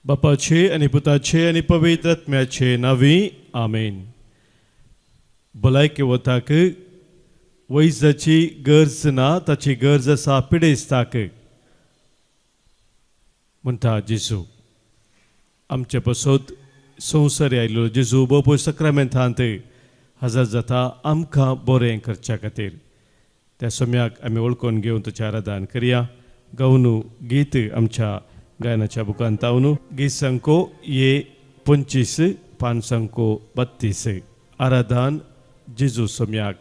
बापाचे आनी पुताचे आनी पवित्र आत्म्याचे नांवी आमेन. भलायके वताक वैजाची गरज ना, ताची गरज आसा पिडेस्ताक म्हणटा जेजू. आमचे पसत संवसारी आयिल्लो जेजू बोपो सक्रामेंतांत हजर जाता आमकां बरें करच्या खातीर. त्या सम्याक आमी वळखून घेवन ताचें आराधन करया. गावनू गीत आमच्या गायनाच्या बुकांत तावनू गीत संको ये 25 पान संको 32. आराधन जेजू सोम्याक,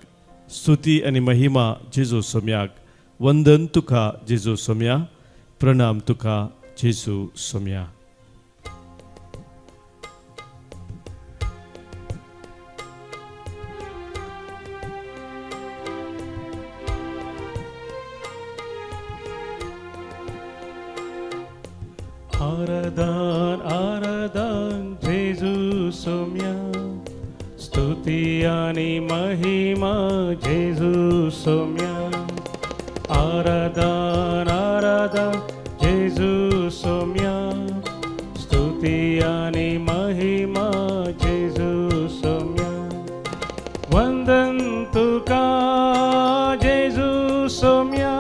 स्तुती आनी महिमा जेजू सोम्याक, वंदन तुका जेजू सोम्या, प्रणाम तुका जेजू सोम्या. आराधन आराधन जेजू सोम्या, स्तुती आणि महिमा जेजू सोम्या. आराधन आराधन जेजू सोम्या, स्तुती आणि महिमा जेजू सोम्या. वंदन तुका जेजू सोम्या,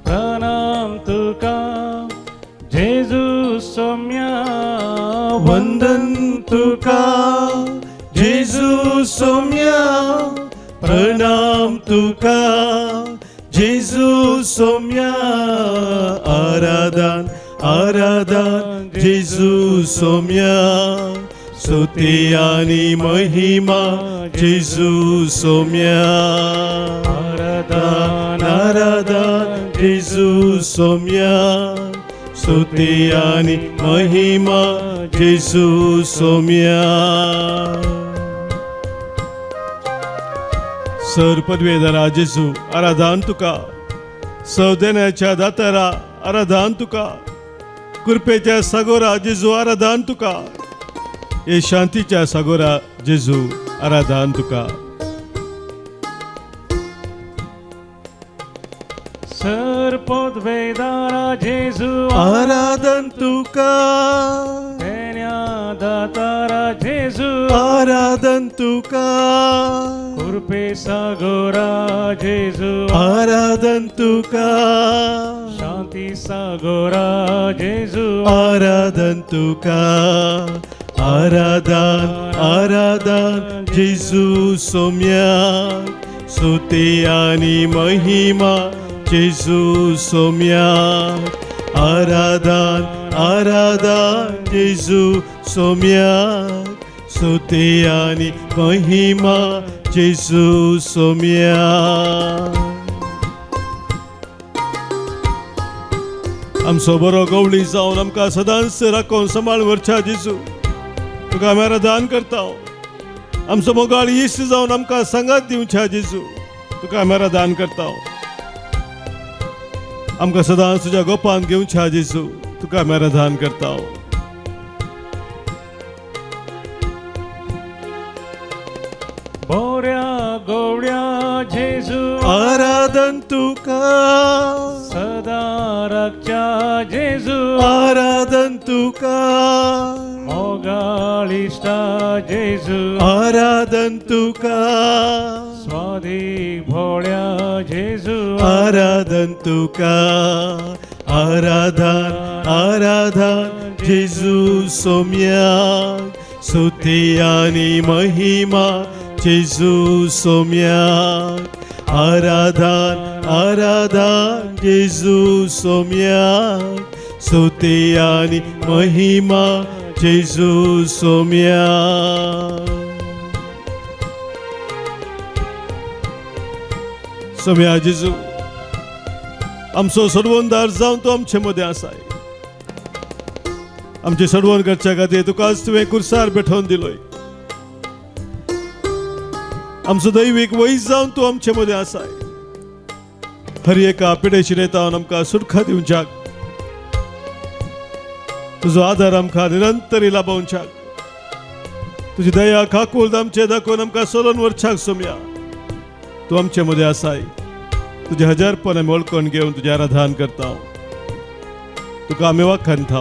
प्रणाम तुका जेजू सोम्या. वंदन तुका जेजू सोम्या, प्रणाम तुका जेजू सोम्या. आराधन आराधन जेजू सोम्या, स्तुती आणि महिमा जेजू सोम्या. आराधन आराधन जेजू सोम्या, स्तुती आणि महिमा जेजू सोम्या. सर पदवेदारा जेजू आराधन तुका, सौदेण्याच्या दातारा आराधन तुका, कृपेच्या सागोरा जेजू आराधन तुका, हे शांतीच्या सागोरा जेजू आराधन तुका. सर पदवेदारा जेजू आराधन तुका, देण्या दातारा जेजू आराधन तुका, कृपे सागोरा जेजू आराधन तुका, शांती सागोरा जेजू आराधन तुका. आराधन आराधन जेजू सोम्या, स्तुती आणि महिमा जेजू सोम्या. आराधन आराधन जेजू सोम्या, स्तुती आणि महिमा जेजू सोम्या. आमचो बरो गवळी जावन आमकां सदांच राखून सांबाळ व्हरच्या जेजू, तुका आमी आराधन करता. आमचो मोगाळ इश्ट जावन आमकां सांगात दिवच्या जेजू, तुका आमी आराधन करता. आमकां सदांच तुज्या गोपान घेवच्या जेजू, तुका आमी आराधन करता. बोऱ्या गोवड्या जेजू आराधन तुका, सदा राखच्या जेजू आराधन तुका, मोगाळिश्टा जेजू आराधन तुका, स्वादीक भोळ्या जेजू आराधन तुका. आराधन आराधन जेजू सोम्या, स्तुती आणि महिमा जेजू सोम्या. आराधन आराधन जेजू सोम्या, स्तुती आणि महिमा जेजू सोम्या. सोम्या जेजू, आमचो सोडवणदार जावन तो आमचे मदें आसाय. आमचे सोडवण करच्या खातीर तुकाच तुवें कुर्सार बेठोवन दिलोय. आमचो दैवीक वैज जावन तूं आमचे मदें आसाय. हर एका पिडेशी येतावन आमकां सुटका दिवच्याक, तुजो आदार आमकां निरंतरी लाभोवच्याक, तुजी दया काकूळ आमचे दाखोवन आमकां सोलोवन व्हरच्याक सोम्या तूं आमचे मदें आसाय. तुजे हजारपण आमी वळखून घेवन तुजें आराधन करता. तुका आमी वाखाणता.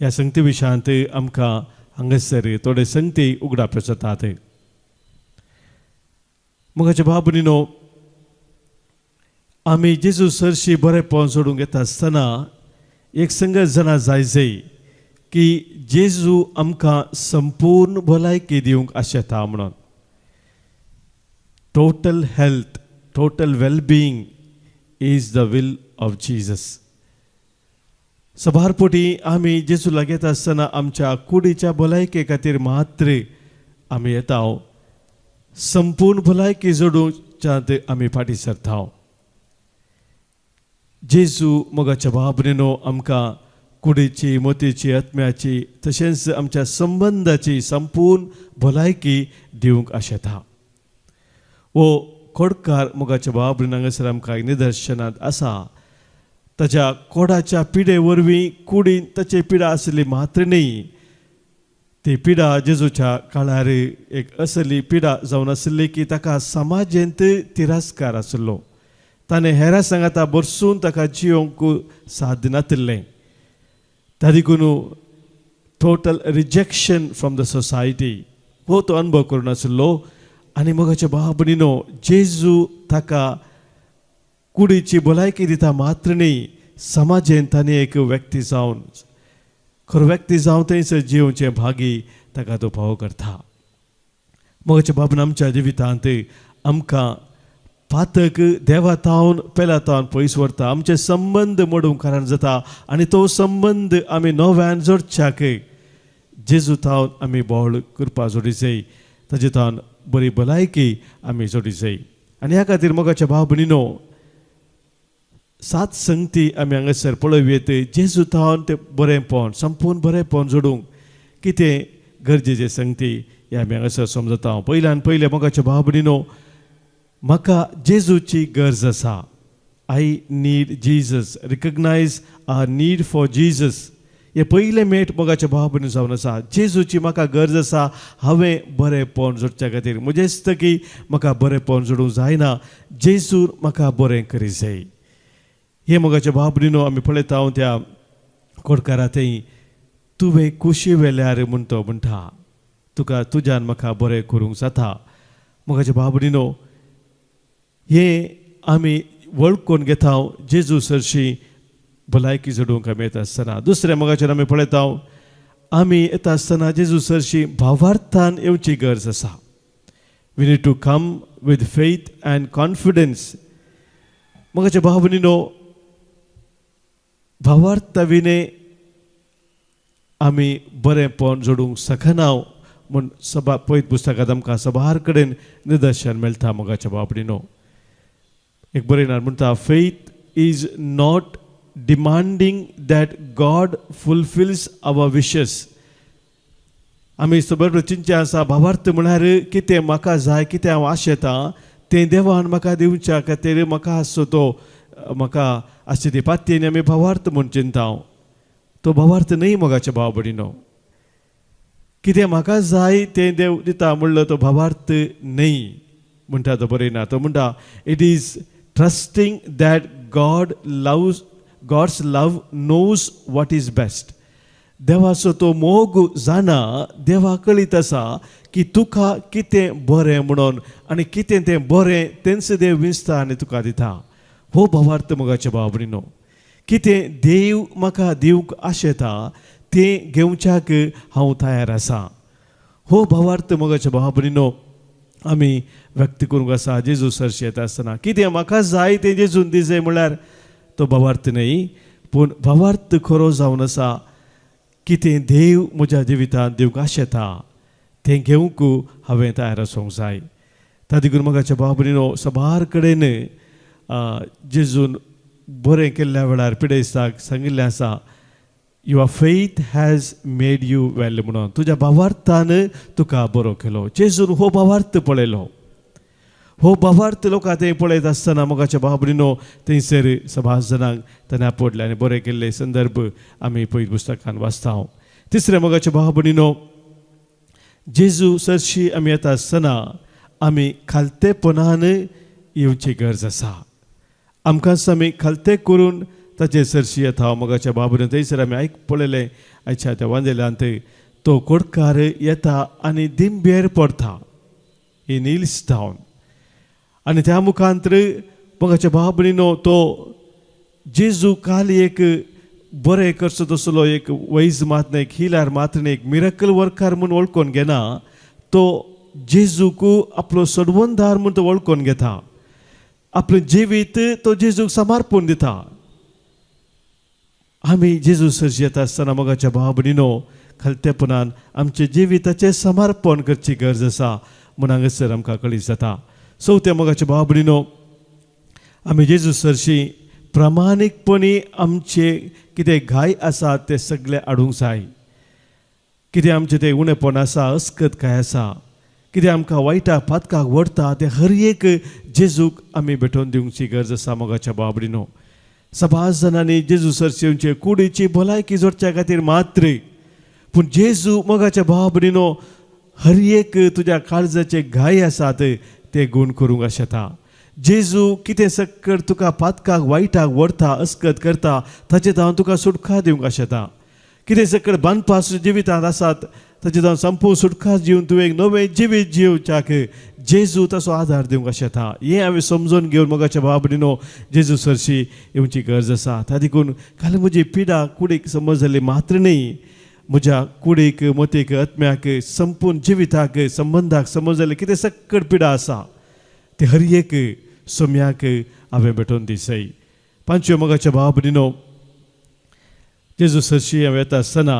ह्या संगती विशयांत आमकां हांगासर थोडे संगती उगडाप्यो जातात. मोगाचे भाव भयणीनो, आमी जेजू सरशी बरेपण सोडूंक येता आसतना एक संगत जाणा जाय जाय की जेजू आमकां संपूर्ण भलायकी दिवंक आशेता म्हणून. Total health, total wellbeing is the will of Jesus. सभार पोटी आमी जेजू लागीं येता आसतना आमच्या कुडीच्या भलायके खातीर मात्र आमी येता, संपूर्ण भलायकी जोडूंक आमी फाटीं सरता. जेजू मोगाच्या भाव आमकां कुडीची, मोतीची, आत्म्याची तशेंच आमच्या संबंदाची संपूर्ण भलायकी दिवंक आशेता. वो खोडकार मोगाच्या भाव हांगासर आमकां निदर्शनांत आसा. ताच्या कोडाच्या पिडे वरवीं कुडीन ताची पिडा आसली मात्र न्ही, ती पिडा जेजूच्या काळार एक असली पिडा जावन आसली की ताका समाजेंत तिरस्कार आसलो. ताणें हेरां सांगाता बरसून ताका जियोंक साध्य नातिल्लें. त्या देखून total rejection from the society हो तो अनुभव करून आसलो. आनी मोगाच्या भाव भयणीनो, जेजू ताका कुडीची भलायकी दिता मात्र न्ही, समाजेन ताणें एक व्यक्ती जावन, खरो व्यक्ती जावन थंयसर जिवचे भागी ताका तो फावो करता. मोगाच्या बाबून, आमच्या जिवितांत आमकां पातक देवा तावन पेल्या तावन पयस व्हरता, आमचे संबंद मोडूंक कारण जाता आनी तो संबंद आमी नव्यान जोडच्याक जेजू तावन आमी बोळ करपा जोडी जाय, ताजे तावन बरी भलायकी आमी जोडी जाय. आनी ह्या खातीर मोगाच्या भाव भयणीनो, सात संगती आमी हांगासर पळोवयेत. जेजू तावन तें बरेंपण, संपूर्ण बरेंपण जोडूंक कितें गरजेचें संगती हे आमी हांगासर समजता. पयल्यान पयलें मोगाच्या भाव भयणीनो, म्हाका जेजूची गरज आसा. I need Jesus. Recognize our need for Jesus. हे पयलें मेट मोगाच्या भाव भयणी जावन आसा. जेजूची म्हाका गरज आसा. हांवें बरेंपण जोडच्या खातीर म्हजें दिसता की म्हाका बरेंपण जोडूंक जायना, जेजू म्हाका बरें करी जाय. हे मोगाच्या भाव भयणीनो, आमी पळयता हांव त्या कोडकारा थंय तुवें कुशी वेल्यार म्हूण तो म्हणटा, तुका तुज्यान म्हाका बरें करूंक जाता. मोगाच्या भाव भयणीनो, हे आमी वळखून घेता जेजू सरशी भलायकी जोडूंक आमी येता आसतना. दुसऱ्या मोगाचेर आमी पळयता, आमी येता आसतना जेजू सरशी भावार्थान येवची गरज आसा. We need to come with faith and confidence. मोगाच्या भाव भयणीनो, भावार्था विणे आमी बरेंपण जोडूंक शकना म्हूण सभा पयत पुस्तकांत आमकां सभार कडेन निदर्शन मेळटा. मोगाच्या भाव भयणीनो, एक बरयणार म्हणटा, "Faith is not demanding that God fulfils our wishes." आमी बरोबर चिंतचें आसा, भावार्थ म्हळ्यार कितें म्हाका जाय, कितें हांव आशेतां तें देवान म्हाका दिवच्या खातीर म्हाका आसचो तो म्हाका आसची ती पातयेन आमी भावार्थ म्हूण चिंता हांव. तो भावार्थ न्हय मोगाच्या भाव भयणीनो. कितें म्हाका जाय तें देव दिता म्हणलो तो भावार्थ न्हय म्हणटा तो बरयना. तो म्हणटा, "It is trusting that God's love knows what is best." देवाचो तो मोग जाणा, देवा कळीत आसा की तुका कितें बरें म्हणून आनी कितें तें बरें तेंच देव विंचता आनी तुका दिता. हो भावार्थ मोगाचे भाव भयणीनो. कितें देव म्हाका दिवंक आशेता तें घेवच्याक हांव तयार आसा. हो भावार्थ मोगाचे भाव भयणीनो आमी व्यक्त करूंक आसा जेजू सरशी येता आसतना. कितें म्हाका जाय तें जेजून दिजय म्हळ्यार तो भावार्थ न्हय, पूण भावार्थ खरो जावन आसा कितें देव म्हज्या जिवितांत दिवंक आशेता तें घेवंक हांवें तयार आसूंक जाय. ता देखून मोगाच्या भाव भयणीनो, सबार कडेन जेजून बरें केल्ल्या वेळार पिडेस्ताक सांगिल्लें आसा, "Your faith has made you well" म्हणून, तुज्या भावार्थान तुका बरो केलो. जेजून हो भावार्थ पळयलो. हो भावार्थ लोकां ते पळयत आसतना मोगाच्या भाव भयणीनो, थंयसर सभास जाणांक ताणें आपडले आनी बरें केल्ले संदर्भ आमी पयलीं पुस्तकान वाचता. तिसरें मोगाच्या भाव भयणीनो, जेजू सरशी आमी येता आसतना आमी खालतेपणान येवची गरज आसा. आमकां आमी खालते करून ताचे सरशी येता. मोगाच्या बाबून थंयसर आमी आयक पळयलें आयच्या त्या वांदेल्यांत तो कोडकार येता आनी दिंबेर पडटा, ही नील्स डावन. आनी त्या मुखांतर मोगाच्या बाबणीनो तो जेजू काल एक बरें करचो तसलो एक वैज मात न्हय, एक हिलार मात्र न्हय, एक मिरकल वर्कर म्हूण वळखून घेना, तो जेजूक आपलो सोडवणदार म्हूण तो वळखून घेता. आपलें जिवीत तो जेजूक समर्पण दिता. आमी जेजू सरशी येता आसतना मोगाच्या भाव भयणीनो खालतेपणान आमच्या जिविताचें समर्पण करची गरज आसा म्हूण हांगासर आमकां कळीत जाता. चवथ्या मोगाच्या भाव भयणीनो आमी जेजू सरशी प्रामाणीकपणी आमचे कितें घाय आसा ते सगळे हाडूंक जाय. कितें आमचें तें उणेपण आसा, अस्कत काय आसा, कितें आमकां वायटा पातकाक व्हरता तें हर एक जेजूक आमी भेटोवन दिवची गरज आसा. मोगाच्या भाव भयणीनो सबार जाणांनी जेजू सरशी येवचे कुडीची भलायकी जोडच्या खातीर मात्र, पूण जेजू मोगाच्या भाव भयणीनो हर एक तुज्या काळजाचे घाय आसात ते गूण करूंक आशेता. जेजू कितें सक्कर तुका पातकाक वायटाक व्हरता, अस्कत करता ताचे धांवन तुका सुटका दिवंक आशेता. कितें सक्कर बांदपास जिवितांत आसात ताचे धांवन संपूर्ण सुटका दिवन तुवें एक नवें जिवीत जिवच्याक जेजू ताचो आदार दिवंक आशेता. हें हांवें समजून घेवन मोगाच्या भाव भयणीनो जेजू सरशी येवची गरज आसा. त्या देखून काल म्हजी पिडा कुडीक समज जाली मात्र न्हय, म्हज्या कुडीक, मतीक, आत्म्याक, संपूर्ण जिविताक, संबंदाक समज जालें कितें सक्कड पिडा आसा ते हर एक सोम्याक हांवें भेटोवन दिसय. पांचव्या मोगाच्या भाव भयणीनो जेजू सरशी हांव येता आसतना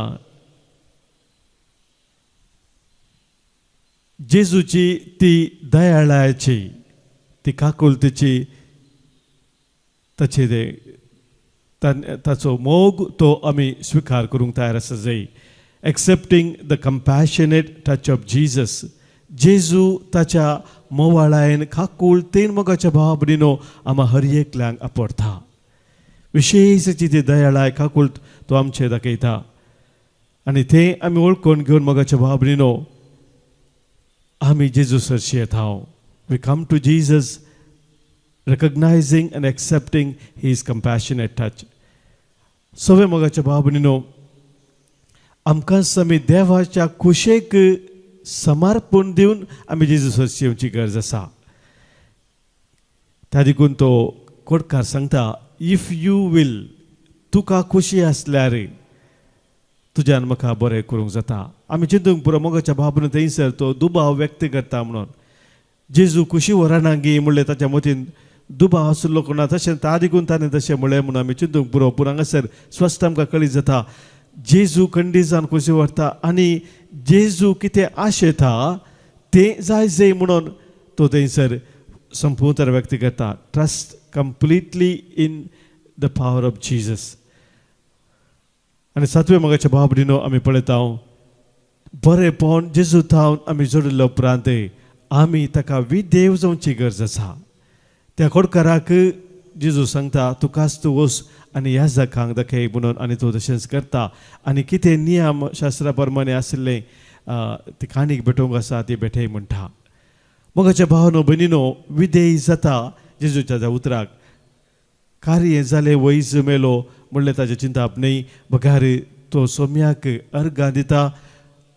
जेजूची ती दयाळाची, ती काकुळतेची, ताचे ते ताचो मोग तो आमी स्विकार करूंक तयार आसा जाय. Accepting the compassionate touch of Jesus. जेजू ताच्या मोवाळायन काकुळतेन मोगाच्या भाव भयणीनो आमा हर एकल्यांक आपडता. विशेषची ती दयाळाय काकुळत तो आमचे दाखयता आनी तें आमी वळखून घेवन मोगाच्या भाव भयणीनो आमी जेजू सरशी येता. We come to Jesus recognizing and accepting his compassionate touch. सवे मोगाच्या भाव भयणीनो आमकां आमी देवाच्या कुशेक समर्पण दिवन आमी जेजू सरशी येवची गरज आसा. त्या देखून तो कोटकार सांगता, if you will, तुका खुशी आसल्यार तुज्यान म्हाका बरें करूंक जाता. आमी चिंतूंक पुरो मोगाच्या भाव भयणीनो थंयसर तो दुबाव व्यक्त करता म्हणून जेजू खुशी व्हरना गी म्हणलें ताच्या मतीन दुबाव आशिल्लो कोणा तशें ता देखून ताणें तशें म्हणलें म्हणून आमी चिंतूंक पुरो. पूण हांगासर स्पश्ट आमकां कळीत जाता जेजू खंडीजान खुशी व्हरता आनी जेजू कितें आशेता तें जाय जाय म्हणून तो थंयसर संपूर्ण व्यक्त करता. Trust completely in the power of Jesus. आनी सातव्या मोगाच्या भाव भयणीनो आमी पळयता बरेंपण जेजू थावन आमी जोडिल्ल्या उपरांत आमी ताका विदेव जावची गरज आसा. त्या कोडकाराक जेजू सांगता तुकाच तूं वच आनी ह्या जाकांक दाखय म्हणून, आनी तो तशेंच करता. आनी कितें नियम शास्त्रा प्रमाणे आशिल्लें ती काणीक भेटोवंक आसा ती भेटय म्हणटा. मोगाच्या भावनो भयणीनो विधेय जाता जेजूच्या त्या उतराक. कार्य जालें वैज मेलो म्हणलें ताचें चिंताप न्हय, बगार तो सोम्याक अर्गां दिता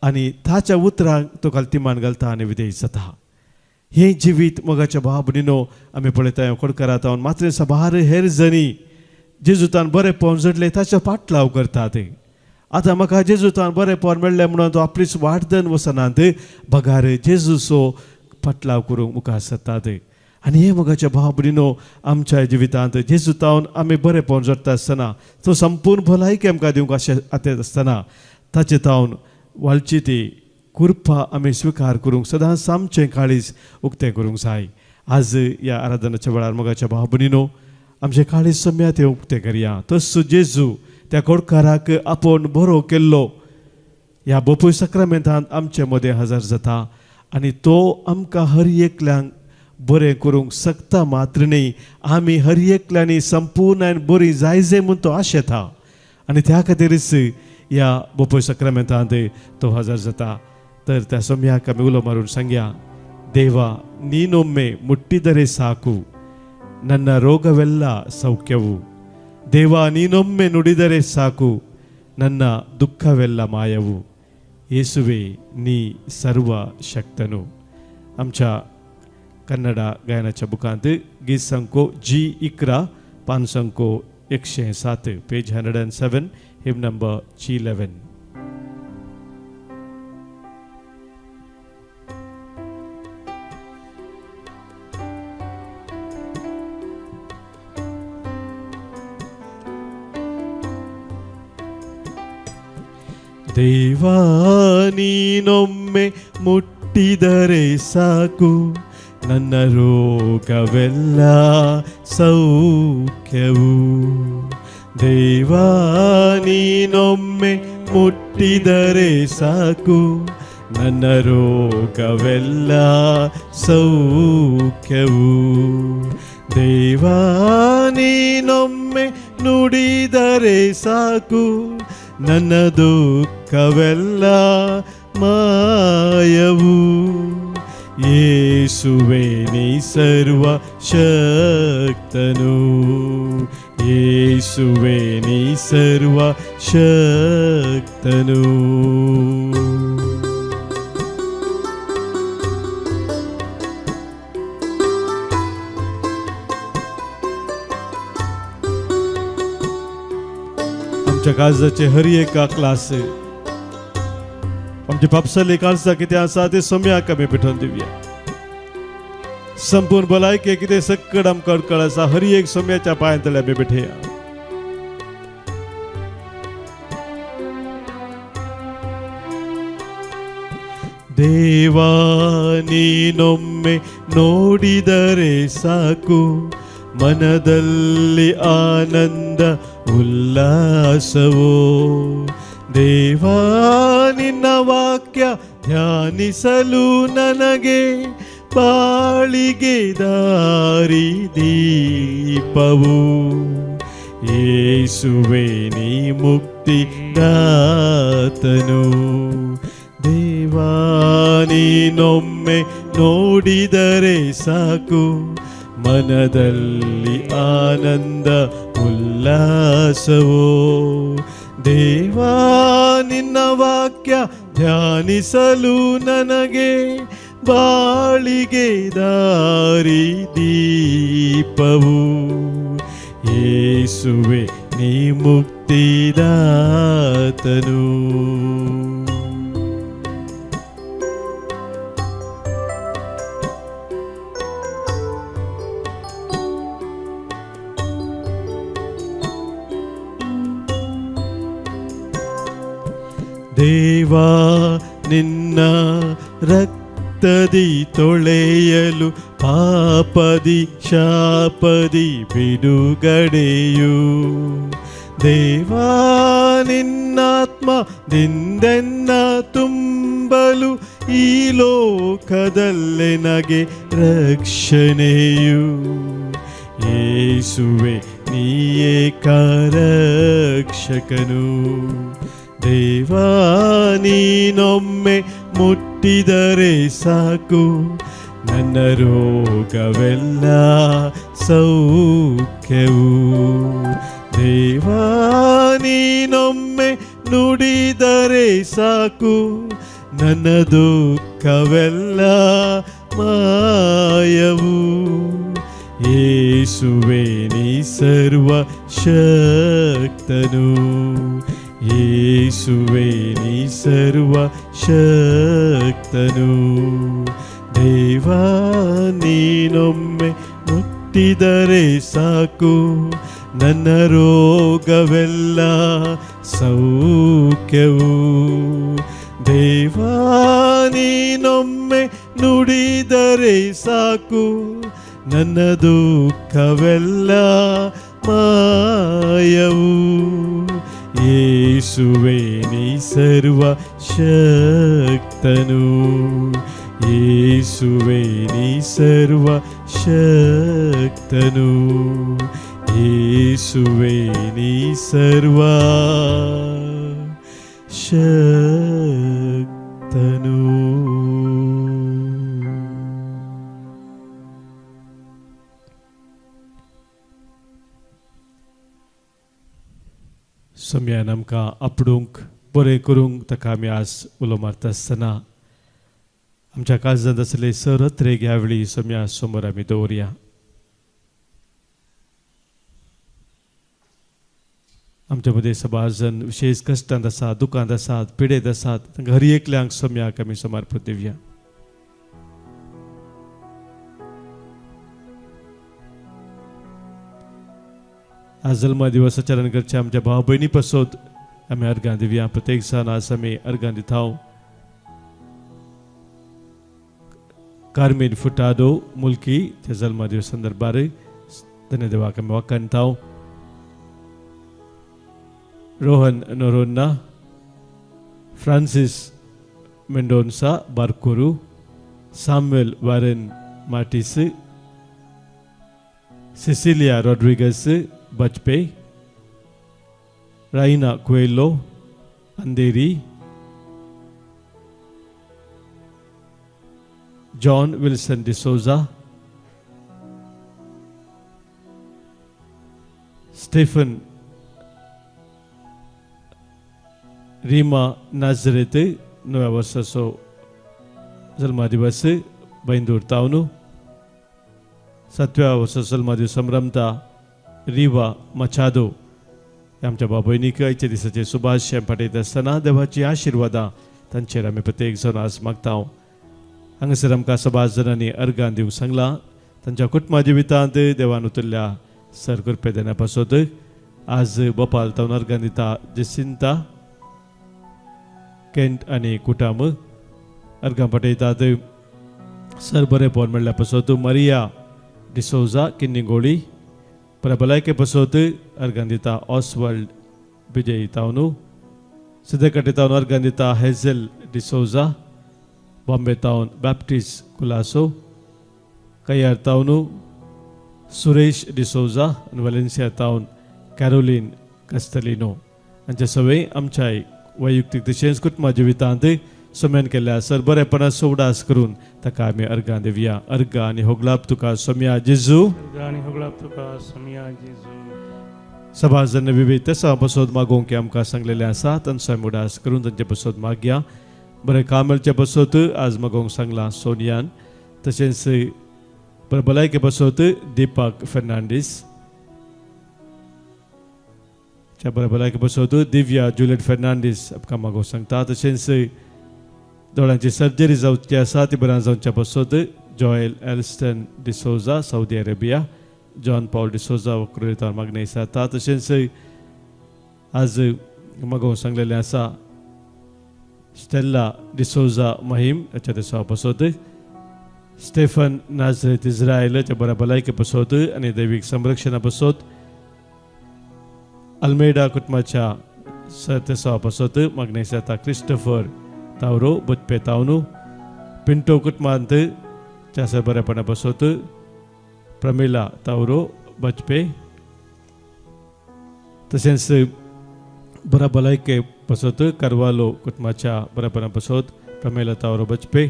आनी ताच्या उतरांक तो खालती मान घालता आनी विधेय जाता. हें जिवीत मोगाच्या भाव भयणीनो आमी पळयता कोडकारा तावन मात्र सबार हेर जनी जेजुतान बरेंपण जोडलें ताचो पाटलाव करतात. आतां म्हाका जेजुतान बरेंपण मेळ्ळें म्हणून तो आपलीच वाटदन वचनात, बगार जेजूचो पाटलाव करूंक मुखार सरतात. आनी हे मोगाच्या भाव भयणीनो आमच्या जिवितांत जेजुतावन आमी बरेंपण जोडटा आसतना तो संपूर्ण भलायकी आमकां दिवंक अशें आतां आसतना ताचे तावन वाळची ती कृपा आमी स्विकार करूंक सदांच आमचें काळीज उक्तें करूंक जाय. आज ह्या आराधनाच्या वेळार मोगाच्या भाव भयणीनो आमचें काळीज सम्या तें उक्तें करया. तसो जेजू त्या कोडकाराक आपूण बरो केल्लो ह्या बोपूय सक्रामेंतांत आमचे मदें हजर जाता आनी तो आमकां हर एकल्यांक बरें करूंक शकता मात्र न्हय, आमी हर एकल्यांनी संपूर्ण आनी बरी जाय जाय म्हूण तो आशेता आनी त्या खातीरच ह्या बोपूय सक्रामेंतांत तो हजर जाता. तर त्या सोम्याक आमी उलो मारून सांगया, ದೇವಾ ನೀನೊಮ್ಮೆ ಮುಟ್ಟಿದರೆ ಸಾಕು, ನನ್ನ ರೋಗವೆಲ್ಲ ಸೌಖ್ಯವು, ದೇವ ನೀನೊಮ್ಮೆ ನುಡಿದರೆ ಸಾಕು, ನನ್ನ ದುಃಖವೆಲ್ಲ ಮಾಯವು. ಯೇಸುವೆ ನೀ ಸರ್ವ ಶಕ್ತನು. आमच्या कन्नडा गायनाच्या बुकांत गीत संको जी 11 पान संको 107, पेज 107, हिम नंबर 11. ದೇವಾ ನೀನೊಮ್ಮೆ ಮುಟ್ಟಿದರೆ ಸಾಕು, ನನ್ನ ರೋಗವೆಲ್ಲ ಸೌಖ್ಯವು. ದೇವಾ ನೀನೊಮ್ಮೆ ಮುಟ್ಟಿದರೆ ಸಾಕು, ನನ್ನ ರೋಗವೆಲ್ಲ ಸೌಖ್ಯವು. ದೇವಾ ನೀನೊಮ್ಮೆ ನುಡಿದರೆ ಸಾಕು, ನನ್ನ ದುಃಖವೆಲ್ಲ ಮಾಯವು. ಯೇಸುವೆ ನೀ ಸರ್ವ ಶಕ್ತನು, ಯೇಸುವೆ ನೀ ಸರ್ವ ಶಕ್ತನು. आमच्या काळजाचे हर एका क्लास आमचे बापसले काळजा कितें आसा ते सोम्याक आमी पेटोवन दिवया. संपूर्ण भलायके कितें सक्कड आमकां अडकळ आसा हर एक सोम्याच्या पांयांतले आमी पेटया. ದೇವಾ ನೀನೊಮ್ಮೆ ನೋಡಿದರೆ ಸಾಕು, ಮನದಲ್ಲಿ ಆನಂದ ಉಲ್ಲಾಸವೋ. ದೇವಾ ನಿನ್ನ ವಾಕ್ಯ ಧ್ಯಾನಿಸಲು ನನಗೆ ಬಾಳಿಗೆ ದಾರಿ ದೀಪವು. ಯೇಸುವೆ ನೀ ಮುಕ್ತಿದಾತನು. ದೇವಾ ನೀನೊಮ್ಮೆ ನೋಡಿದರೆ ಸಾಕು, ಮನದಲ್ಲಿ ಆನಂದ ಉಲ್ಲಾಸವೋ. ದೇವಾ ನಿನ್ನ ವಾಕ್ಯ ಧ್ಯಾನಿಸಲು ನನಗೆ ಬಾಳಿಗೆ ದಾರಿ ದೀಪವು. ಯೇಸುವೆ ನೀ ಮುಕ್ತಿದಾತನು. ದೇವಾ ನಿನ್ನ ರಕ್ತದಿ ತೊಳೆಯಲು ಪಾಪದಿ ಶಾಪದಿ ಬಿಡುಗಡೆಯು. ದೇವಾ ನಿನ್ನಾತ್ಮ ದಿಂದೆನ್ನ ತುಂಬಲು ಈ ಲೋಕದಲ್ಲೇ ನಗೆ ರಕ್ಷಣೆಯು. ಯೇಸುವೆ ನೀಯೇ ರಕ್ಷಕನು. ದೇವಾ ನೀನೊಮ್ಮೆ ಮುಟ್ಟಿದರೆ ಸಾಕು, ನನ್ನ ರೋಗವೆಲ್ಲ ಸೌಖ್ಯವು. ದೇವಾ ನೀನೊಮ್ಮೆ ನುಡಿದರೆ ಸಾಕು, ನನ್ನ ದುಃಖವೆಲ್ಲ ಮಾಯವು. ಯೇಸುವೆ ನೀ ಸರ್ವ ಶಕ್ತನು, ಯೇಸುವೆ ನೀ ಸರ್ವ ಶಕ್ತನು. ದೇವಾ ನೀನೊಮ್ಮೆ ಮುಟ್ಟಿದರೆ ಸಾಕು, ನನ್ನ ರೋಗವೆಲ್ಲ ಸೌಖ್ಯವು. ದೇವಾ ನೀನೊಮ್ಮೆ ನುಡಿದರೆ ಸಾಕು, ನನ್ನ ದುಃಖವೆಲ್ಲ ಮಾಯವು. ಯೇಸುವೆ ನೀ ಸರ್ವ ಶಕ್ತನು, ಯೇಸುವೆ ನೀ ಸರ್ವ ಶಕ್ತನು, ಯೇಸುವೆ ನೀ ಸರ್ವ ಶಕ್ತನು. सम्यान आमकां आपडूंक बरें करूंक ताका आमी आज उलो मारता आसतना आमच्या काळजांत आसले सरत्रेक ह्या वेळी सम्या समोर आमी दवरया. आमच्या मदें सभाजन विशेष कश्टांत आसात, दुखांत आसात, पिडेत आसात, तांकां हर एकल्यांक सम्याक आमी समर्पण दिवया. आज जल्मा दिवस आचरण करच्या आमच्या भाव भयणी पासत आमी अर्गां दिवया. प्रत्येक जाण आज आमी अर्गां दिता. कार्मेन फुटादो मुल्की त्या जल्मा दिवस संदर्भार धन्य देवाक आमी वाखाणता. Rohan Noronha, Francis Mendonca Barkur, Samuel Warren Martis, Cecilia Rodrigues Bajpai, Raina Coelho Andheri, John Wilson D'Souza, Stephen Rima Nazareth नव्या वर्साचो जल्मा दिवस बैंदूर तावनू, सातव्या वर्सा जल्मा दिवस संभ्रमता रिवा मचादो. आमच्या बाबयनीक आयच्या दिसाचे सुभाष पाठयता आसतना देवाची आशिर्वादां तांचेर आमी प्रत्येक जाण आज मागता. हांगासर आमकां सभाज जाणांनी अर्गां दिवंक सांगलां. तांच्या कुटुंबा जिवितांत देवान उतरल्या सर कृपे देण्या पासत आज बोपाल तावन अर्गां दिता जेसिंता केंट आनी कुटाम. अर्गां पाठयतात सर बरें मेळ्ळ्या पासत मरिया डिसोजा किन्निगोळी. भलायके पासत अर्गां दिता ऑसवर्ल्ड विजय तावनू. सिद्धकटे तावन अर्गां दिता हेझल डिसोजा. बॉम्बे तावन बॅप्टिस्ट कुलासो. कयार तावनू सुरेश डिसोजा आनी वलेन्सिया तावन कॅरोलीन कस्तलिनो. हांचे सवय आमच्या वैयक्तीक तशेंच कुटुंबा जिवितांत सम्यान केल्ल्या सर बरेपणाचो उडास करून ताका आमी अर्गां दिवया. अर्गां आनी होगलाप तुका सम्या जेजू. आनी होगलाप तुका सम्या जेजू. सभाजन विविध तेसां पासत मागोवंक आमकां सांगलेलें आसा तांचो आमी उडास करून तांचे पासत मागया. बरें काम मेळचे पासत आज मागोवंक सांगलां सोनियान. तशेंच बरें भलायके पासत दीपक फेर्नांडीस. बरें भलायके पासत दिव्या जुलियट फेर्नांडीस आमकां मागोवंक सांगता. तशेंच दोळ्यांची सर्जरी जावची आसा ती बऱ्या जावच्या पासत Joel Elston D'Souza Saudi Arabia, John Paul D'Souza वक्रुतार मागणी जाता. तशेंच आज मागोवंक सांगलेलें आसा स्टेल्ला डिसोजा महिम हाच्या दिसा पासत, स्टेफन नाझरेत इस्रायलाच्या बऱ्या भलायके पासत आनी दैवीक संरक्षणा पासत, अल्मेडा कुटुंबाच्या सर तेसावा पासत मागणी जाता क्रिस्टोफर तावरो बचपे तावनू. पिंटो कुटुंबांत च्या बरेपणा पासत प्रमिला तावरो बचपे. तशेंच बऱ्या भलायके पासत करवालो कुटुंबाच्या बरेपणा पासत प्रमिला तावरो बचपे.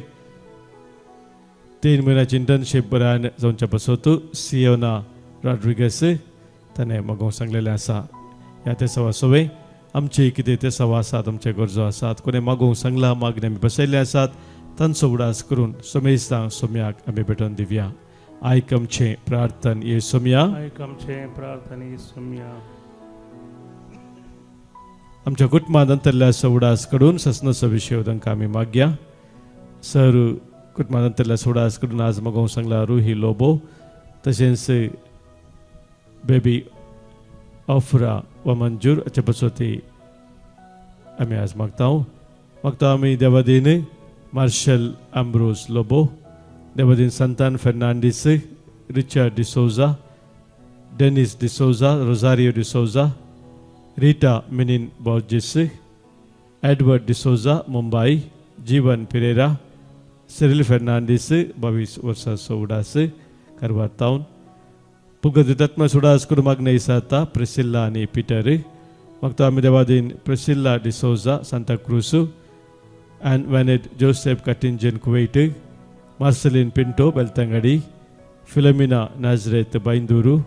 3 म्हयन्याची इंटर्नशीप बऱ्यान जावच्या पासत सियोना रॉड्रिगस ताणें मागोवंक सांगलेलें आसा. ह्या ते सवा सवय आमचे कितें ते सवा आसात, आमचे गरजो आसात, कोणें मागोवंक सांगलां मागणें आमी बसयल्ले आसात तांचो उडास करून समेस्तांक सोम्याक आमी भेटोवन दिवया. आयक आमचें प्रार्थन ये सोम्या. आयक आमचें प्रार्थन ये सोम्या. आमच्या कुटुंबांत अंतरल्या उडास कडून ससनाचो विशय तांकां आमी मागया. सर कुटुंबांत अंतरल्या उडास कडून आज मागोवंक सांगला रुही लोबो, तशेंच बेबी ऑफरा व मंजूर हाचे पासत आमी आज मागता. मागता आमी देवादीन मार्शल आम्ब्रोज लोबो, देवादीन Santan Fernandes, Richard D'Souza, Denis D'Souza, Rosario D'Souza, Rita Minin Borges, Edward D'Souza Mumbai, Jeevan Pereira, Cyril Fernandes 22 वर्सांचो उडास कारवार तावन. पुगत सुडास करून मागणें जाता प्रिसिल्ला आनी पिटर. मागता आमी Devadin Priscilla D'Souza Santacruz, and Vanet Joseph Katinjan Kuwait, Marceline Pinto Belthangady, Philomena Nazareth Byndoor.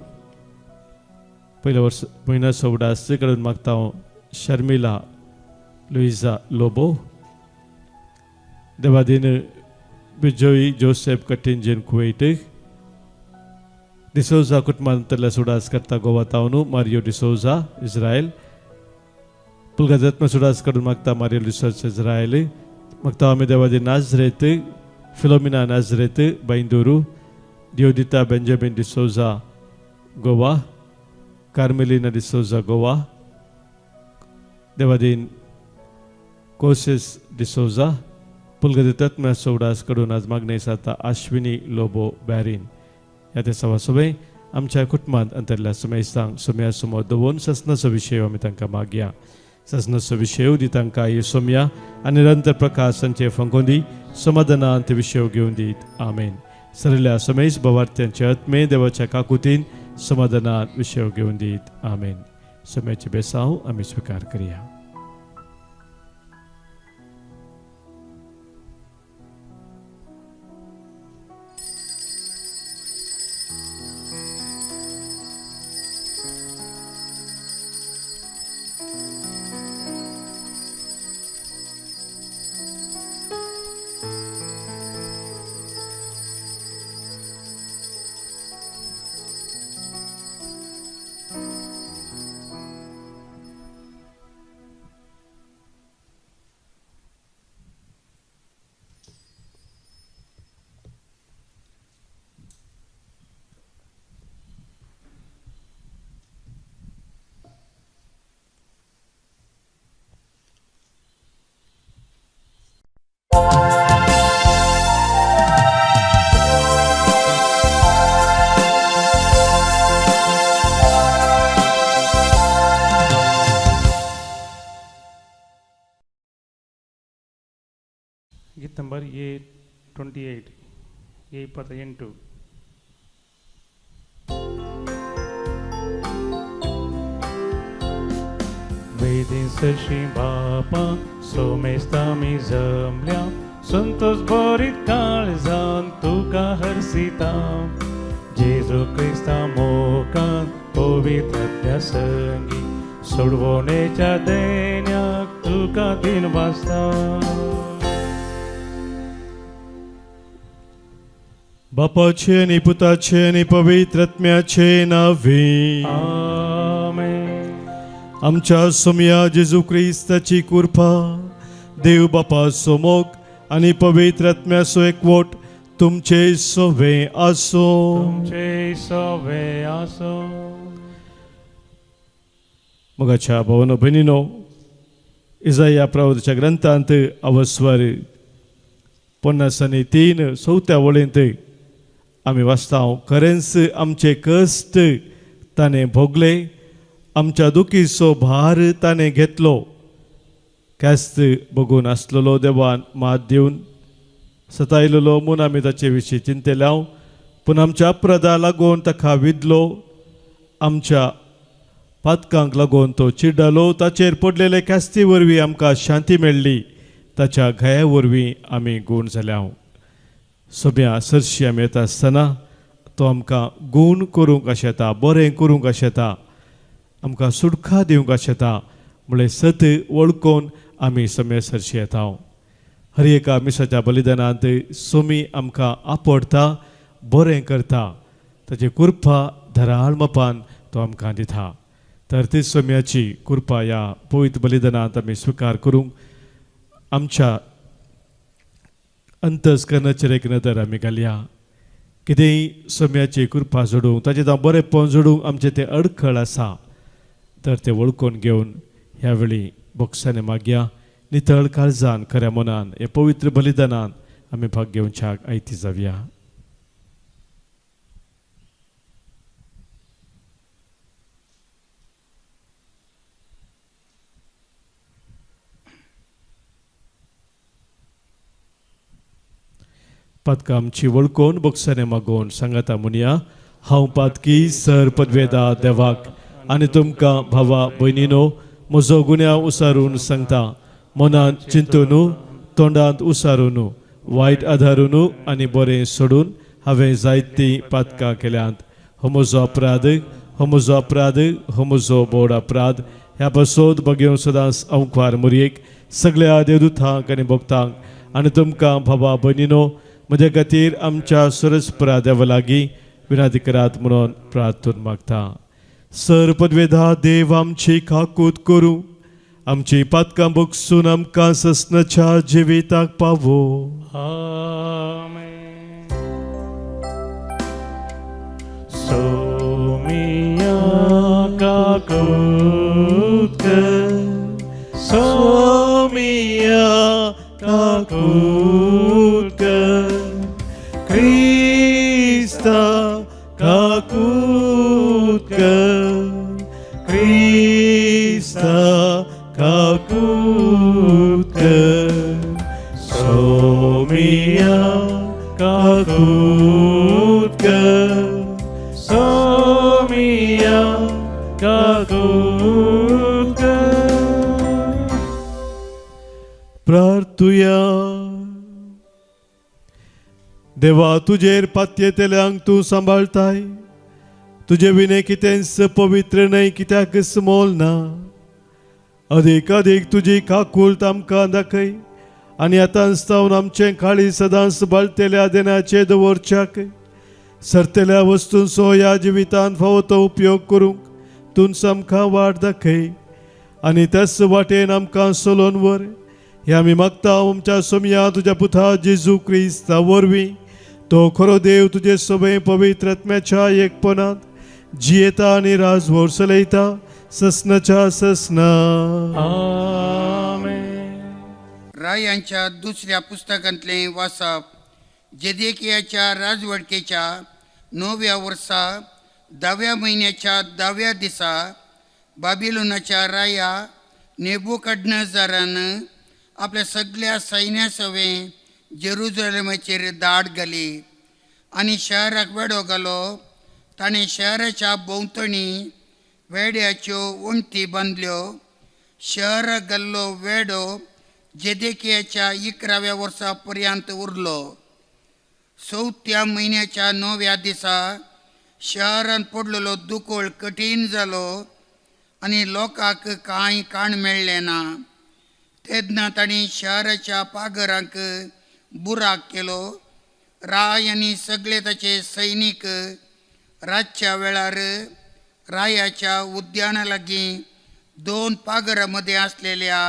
पयल्या वर्स म्हयन्याचो उडास कडून मागता शर्मिला लुइजा लोबो, देवादीन बिजोई जोसेफ कटिंजन कुवैट, डिसोजा कुटुंबांतल्या सुडास करता गोवा तावनू मारियो डिसोजा इस्रायल, पुलगाजत्म सुडास करून मागता मारियो डिसोजा इस्रायल, मागता आमी Devadin Nazareth Philomena Nazareth Byndoor, Diodita Benjamin D'Souza Goa, Carmelina D'Souza Goa, देवादीन कोसेस डिसोजा, पुलगदितत्म सोडास कडून आज मागणे जाता आश्विनी लोबो बॅरीन. ह्या ते सवा सवे आमच्या कुटुंबांत अंतरल्या सुमेस्तांक सोम्या समोर दवरून ससनाचो विशय आमी तांकां मागया. ससनाचो विशय दी तांकां हे सोम्या आनी निरंतर प्रकाश तांचे फंकोवन दी, समाधानान ते विशय घेवन दीत. आमेन. सरल्या समेस भवार्थ्यांचे आत्मे देवाच्या काकुतीन समाधानान विशय घेवन दीत. आमेन. सोम्याचे बेसांव आमी स्विकार करया. गीत नंबर A28, A28. वेदीसशी बापा सोमेस्तामी जमल्या, संतोष भरीत काळजान तुका हरसिता, जेजू क्रिस्ता मोगान पवित्र संगी सोडवणेच्या देण्याक तुका दिन वाजता. बापाचे आनी पुताचे आनी पवित्र आत्म्याचे नांवे आमेन. आमच्या सोम्या जेजू क्रिस्ताची कृपा, देव बापाचो मोग आनी पवित्र आत्म्याचो एकवट तुमचे सवे आसो. तुमचे सवे आसो. मोगाच्या भावानो भयणीनो, इजाया प्रवादाच्या ग्रंथांत अवस्वर 53 चवथ्या वळींत आमी वाचता, खरेंच आमचे कश्ट ताणें भोगले, आमच्या दुखीचो भार ताणें घेतलो. ख्यास्त बगून आसलेलो देवान मात दिवन सतायलेलो म्हूण आमी ताचे विशीं चिंतल्या, पूण आमच्या अपराधा लागून ताका विदलो, आमच्या पातकांक लागून तो चिड्डालो. ताचेर पडलेले ख्यास्ती वरवीं आमकां शांती मेळ्ळी, ताच्या घाया वरवीं आमी गूण जाल्या. सोम्या सरशी आमी येता आसतना तो आमकां गूण करूंक आशेता, बरें करूंक आशेता, आमकां सुटका दिवंक आशेता म्हळ्यार सत वळखून आमी सोम्या सरशी येता. हर एका मिसाच्या बलिदानांत सोमी आमकां आपडता, बरें करता, ताची कृपा धराळ मपान तो आमकां दिता. तर ती सोम्याची कृपा ह्या पवित्र बलिदानांत आमी स्विकार करूंक आमच्या अंतस्करणाचेर एक नदर आमी घालया. कितेंय सोम्याची कृपा जोडूंक, ताचें जावं बरेंपण जोडूंक आमचें तें अडखळ आसा तर तें वळखून घेवन ह्या वेळी बोक्सांनी मागया. नितळ काळजान खऱ्या मनान हे पवित्र बलिदानान आमी भाग घेवच्याक आयती जावया. पातकां आमची वळखून बोक्सांनी मागोवन सांगाता म्हणया, हांव पातकी सर पदवेदा देवाक आनी तुमकां भावा भयणीनो म्हजो गुन्यांव उसारून सांगता. मनांत चिंतून, तोंडांत उसारून, वायट आदारून आनी बरें सोडून हांवें जायतीं पातकां केल्यांत. हो म्हजो अपराध, हो म्हजो अपराध, हो म्हजो बोड अपराध. ह्या पासत बगेवन सदांच अंकवार मुरयेक सगळ्या देवदूतांक आनी भक्तांक आनी तुमकां बाबा भयणीनो म्हज्या खातीर आमच्या सरस्परा देवा लागीं विनंती करात म्हणून प्रार्थना मागता. सर पदवेधा देव आमची काकूत करूं, आमची पातकां बगसून आमकां ससनाच्या जिविताक पावो. आमेन. सोमिया काकूत कर, सोमिया काकूत कर, क्रिस्ता काकूत कर, क्रिस्ता काकूत कर, सोमिया काकूत कर, सोमिया काकूत कर. प्रार्थुया. देवा तुजेर पातयेतल्यांक तूं सांबाळताय, तुजे विणे कितेंच पवित्र न्हय कित्याकच मोल ना. अदीक अदीक तुजी काकूळट आमकां दाखय आनी आतांच जावन आमचें काळी सदांच बाळतेल्या देण्याचे दवरच्याक सरतेल्या वस्तूंचो ह्या जिवितांत फावो तो उपयोग करूंक तूंच आमकां वाट दाखय आनी त्याच वाटेन आमकां चलोवन व्हर. हे आमी मागता आमच्या सोमया तुज्या पुता जेजू क्रिस्ता वरवीं, तो खरो देव तुजे सगळे पवित्र आत्म्याच्या एकपणांत जियेता आनी राजवोर चलयता ससनाच्या ससना. आमेन. रायांच्या दुसऱ्या पुस्तकांतलें वाचप. जेदेकियाच्या राजवटकेच्या 9व्या वर्सा 10व्या म्हयन्याच्या 10व्या दिसा बाबिलोनाच्या राया नेबुकडनेझरान आपल्या सगळ्या सैन्या सवें जेरुजलेमाचेर दाड घाली आनी शहराक वेडो घालो. ताणें शहराच्या भोंवतणी वेड्याच्यो वण्टी बांदल्यो. शहराक घाल्लो वेडो जेदेकियाच्या 11व्या वर्सा पर्यंत उरलो. 4थ्या म्हयन्याच्या 9व्या दिसा शहरांत पडलेलो दुकळ कठीण जालो आनी लोकांक कांय काण मेळ्ळें ना. तेन्ना तांणी शहराच्या पागरांक बुराक केलो. राय आनी सगळे ताचे सैनीक रातच्या वेळार रायाच्या उद्याना लागीं 2 पागरां मदें आसलेल्या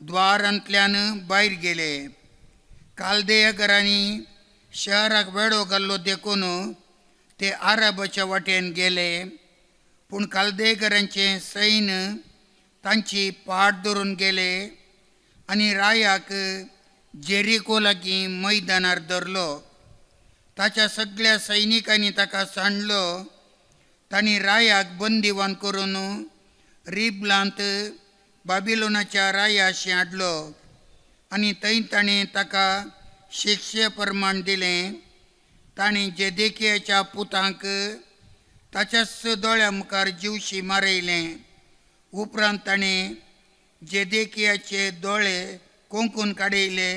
द्वारांतल्यान भायर गेले. कालदेयकरांनी शहराक वेडो घाल्लो देखून ते आरबाच्या वाटेन गेले, पूण कालदेयकरांचें सैन्य तांची पाट धरून गेले आनी रायाक जेरिको लागीं मैदानार धरलो. ताच्या सगळ्या सैनिकांनी ताका सांडलो. तांणी रायाक बंदिवान करून रिबलांत बाबिलोनाच्या रायाशी हाडलो आनी थंय ताणें ताका शिक्षे प्रमाण दिलें. ताणें जेदेकियाच्या पुतांक ताच्याच दोळ्या मुखार जिवशी मारयलें. उपरांत ताणें जेदेकियाचे दोळे कोंकून काडयले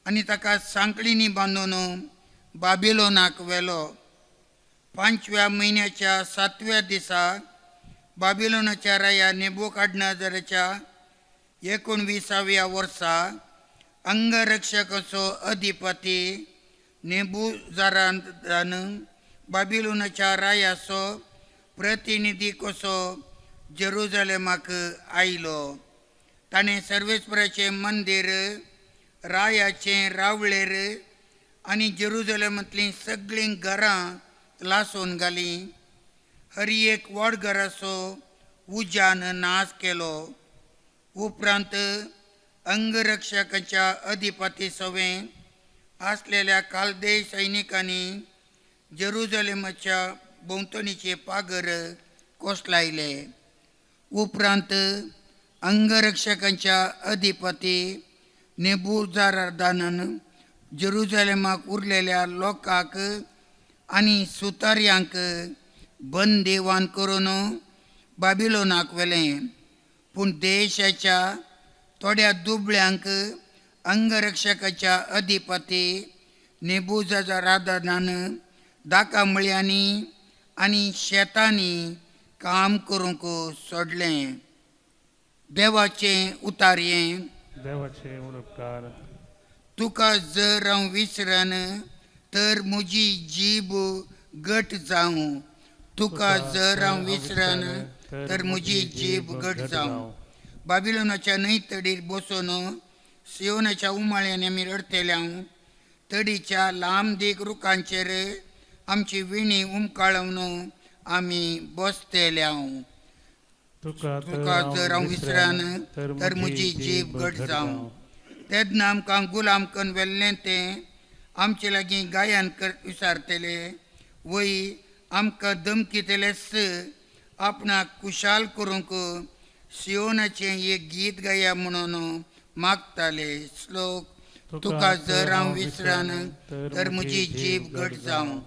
आनी ताका सांकळींनी बांदून बाबिलोनाक व्हेलो. 5व्या म्हयन्याच्या 7व्या दिसा बाबिलोनाच्या राया नेबुकडनेझराच्या 19व्या वर्सा अंगरक्षकाचो अधिपती नेबुजारादान बाबिलोनाच्या रायाचो प्रतिनिधी कसो जेरुजलेमाक आयलो. ताणें सर्वेस्पराचें मंदीर, रायाचें रावळेर आनी जेरुजलेमांतलीं सगळीं घरां लासून घालीं. हर एक वडघराचो उज्यान नाश केलो. उपरांत अंगरक्षकाच्या अधिपती सवें आसलेल्या कालदेय सैनिकांनी जेरुजलेमाच्या भोंवतणीचे पागर कोसळायले. उपरांत अंगरक्षकांच्या अधिपती नेबुजारादानान जेरुजलेमाक उरलेल्या लोकांक आनी सुतार्यांक बंदिवान करून बाबिलोनाक व्हेलें. पूण देशाच्या थोड्या दुबळ्यांक अंगरक्षकाच्या अधिपती नेबुजारादानान दाकामळ्यांनी आनी शेतांनी काम करूंक सोडलें. देवाचें उतारयें. देवाचे उपकार. तुका जर हांव विसरन तर म्हजी जीब घट जावं. तुका जर हांव विसरन तर म्हजी जीब घट जावं. बाबिलोनाच्या न्हंय तडीर बसून सियोनाच्या उमाळ्यान आमी रडतेल्या. तडीच्या लांब देग रुखांचेर आमची विणी उमकाळोवन आमी बसतेल्या. तुका जर हांव विसरन तर म्हजी जीब घट जावं. तेन्ना आमकां गुलाम कन्न व्हेल्लें तें आमचे लागीं गायन कर विसारतले वय आमकां धमकितलेच. आपणाक कुशाल करूंक सियोनाचें एक गीत गाया म्हणून मागताले. श्लोक. तुका जर हांव विसरन तर म्हजी जीब घट जावं.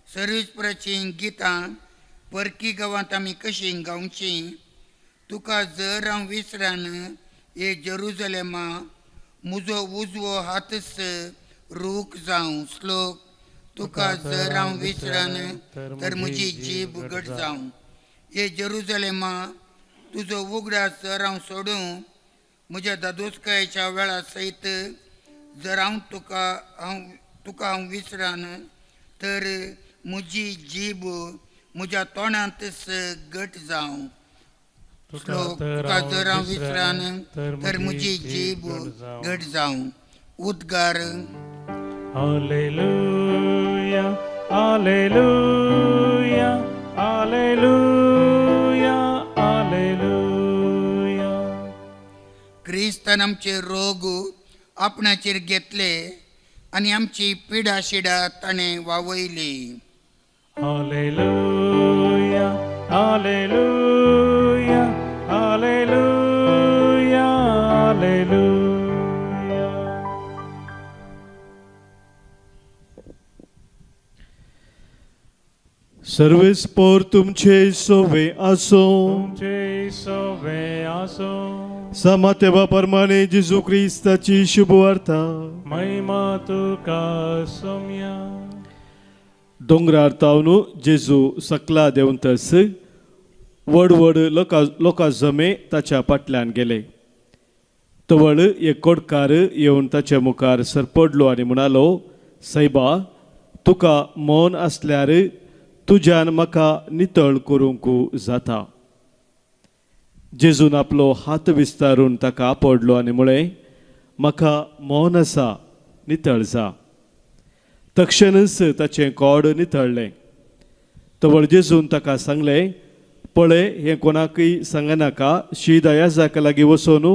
सर्वेस्पराचीं गितां परकी गांवांत आमी कशीं गावचीं. तुका जर हांव विसरन हे जेरुजलेमा म्हजो उजवो हातच रूख जावं. श्लोक. तुका जर हांव विसरन तर म्हजी जीब घट जावं. हे जेरुजलेमा तुजो उगडास जर हांव सोडूं म्हज्या दादोसकायेच्या वेळा सयत जर हांव तुका हांव विसरन तर म्हजी जीब म्हज्या तोंडांतच घट जावं. श्लोक. तुका जर हांव विसरन तर म्हजी जीब घट जावं. उद्गार. Hallelujah, hallelujah, hallelujah, hallelujah. क्रिस्तान आमचे रोग आपणाचेर घेतले आनी आमची पिडा शिडा ताणें वावयली. Hallelujah, hallelujah, hallelujah, hallelujah. सर्वेस्पोर तुमचे सोवे आसो. तुमचे सोवे आसो. समातेवा परमाने जेजू क्रिस्ताची शुभवार्ता. महिमा तुका सोम्या. दोंगरार तावन जेजू सकला देंवतस व्हड व्हड लोकां जमे ताच्या फाटल्यान गेले. तवळ एक कोडकार येवन ताच्या मुखार सरपडलो आनी म्हणालो, सायबा, तुका मन आसल्यार तुज्यान म्हाका नितळ करूंक जाता. जेजून आपलो हात विस्तारून ताका आपडलो आनी म्हळें, म्हाका मन आसा, नितळ जा. तक्षणच ताचें कोड नितळ्ळें. तवळ जेजून ताका सांगलें, पळय, हें कोणाकय सांगनाका. शीदा याजाका लागीं वचून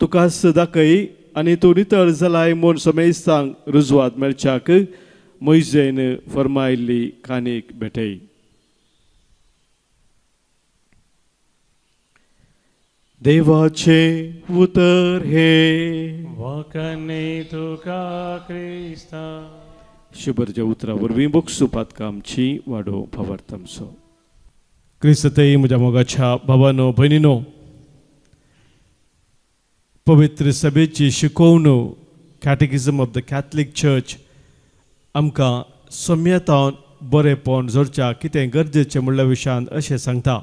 तुकाच दाखय आनी तूं नितळ जालाय म्हूण समेस्तांक रुजवात मेळच्याक मोयजेन फर्मायल्ली कानीक भेटय. देवाचें उतर हे वखणी तुका क्रिस्ता. शुभरच्या उतरा वरवीं बोगसुपात कामची वाडो भावार्थामचो. क्रिस्तय म्हज्या मोगाच्या भावानो भयणीनो, पवित्र सभेची शिकोवण catechism of the Catholic church आमकां सम्यतान बरेपण जोडच्या कितें गरजेचें म्हणल्या विशयान अशें सांगता.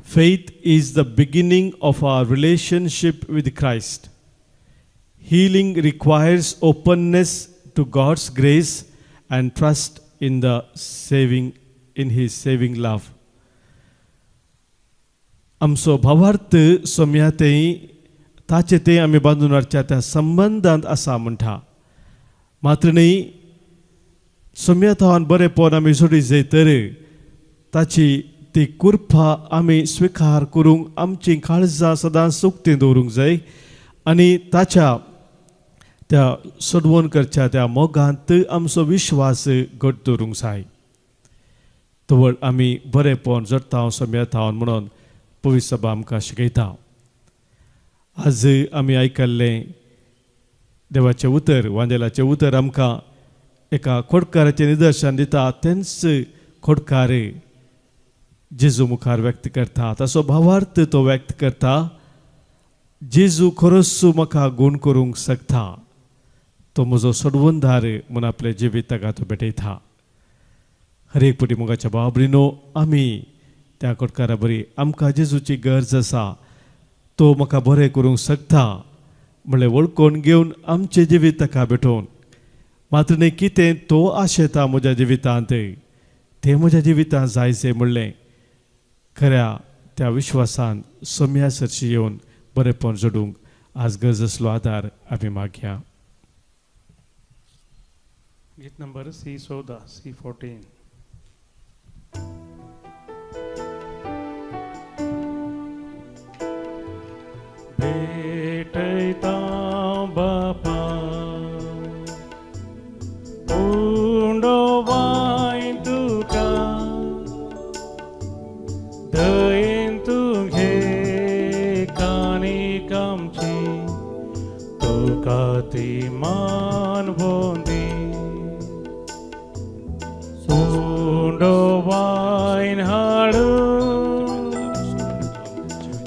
Faith is the beginning of our relationship with Christ. Healing requires openness to God's grace and trust in the saving, in His saving love. आमचो भावार्थ सोम्यातेय ताचे ते आमी बांदून हाडच्या त्या संबंदांत आसा म्हणटा. मात्र न्ही सोम्याथावन बरेपण आमी जोडी जाय तर ताची ती कृपा आमी स्विकार करूंक आमची काळजां सदांच उक्तीं दवरूंक जाय आनी ताच्या त्या सोडवण करच्या त्या मोगांत आमचो विश्वास घट दवरूंक जाय. तवळ आमी बरेपण जडता सोम्याथावन म्हणून पवित्र सभा आमकां शिकयता. आज आमी आयकल्लें देवाचें उतर, वांदेलाचें उतर आमकां एका खोडकाराचें निदर्शन दिता. तेंच खोडकार जेजू मुखार व्यक्त करता, ताचो भावार्थ तो व्यक्त करता. जेजू खरोच म्हाका गूण करूंक शकता, तो म्हजो सोडवणदार म्हूण आपलें जिवीत ताका तो भेटयता. हर एक पटी मोगाच्या बाबरीनो आमी त्या कोटकारा बरी आमकां जेजूची गरज आसा, तो म्हाका बरें करूंक शकता म्हणलें वळखून घेवन आमचें जिवीत ताका भेटोवन मात्र न्ही कितें तो आशेता म्हज्या जिवितांत तें म्हज्या जिवितांत जायचें म्हणलें खऱ्या त्या विश्वासान सोम्या सरशी येवन बरेंपण जोडूंक आज गरज आसलो आदार आमी मागया. गीत नंबर C14, C14. भेटयता बापा उंडो वायन तुका दयेन तुगे काणी कामची तुका ती मानवोंदी उंडो वायन हाडू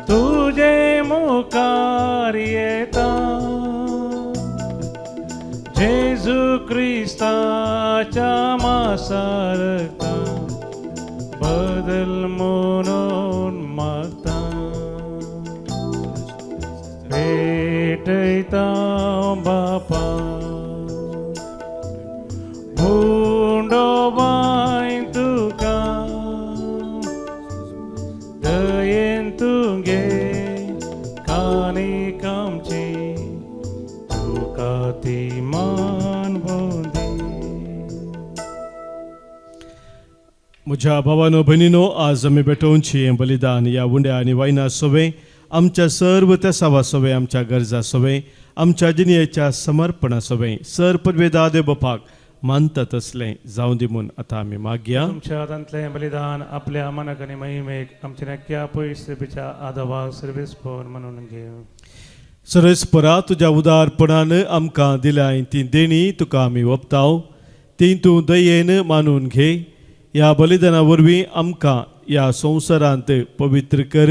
तुझे मुखार येता जेजू क्रिस्ताच्या मासारता बदल म्हणून मागता भेटयता बापा उंडो वायन तुका दयेन तुगे काणी कामची तुका ती मानवोंदी. म्हज्या भावानो भयणीनो, आज आमी भेटोवची हें बलिदान ह्या उंड्या आनी वायना सवें आमच्या सर्व तेसावा सवें आमच्या गरजा सवें आमच्या जिणेच्या समर्पणा सवें सर पदवेदा देव बापाक मानता तसलें जावं दी म्हूण आतां आमी मागया. तुमच्या हातांतलें बलिदान आपल्या मनाक आनी महिमेक आमच्या नक्क्या पयस आदोबा सर्वीस पवर म्हणून घेव. सरस्परा तुज्या उदारपणान आमकां दिल्याय ती देणी तुका आमी ओपताव ती तूं दयेन मानून घे. ह्या बलिदाना वरवीं आमकां ह्या संवसारांत पवित्र कर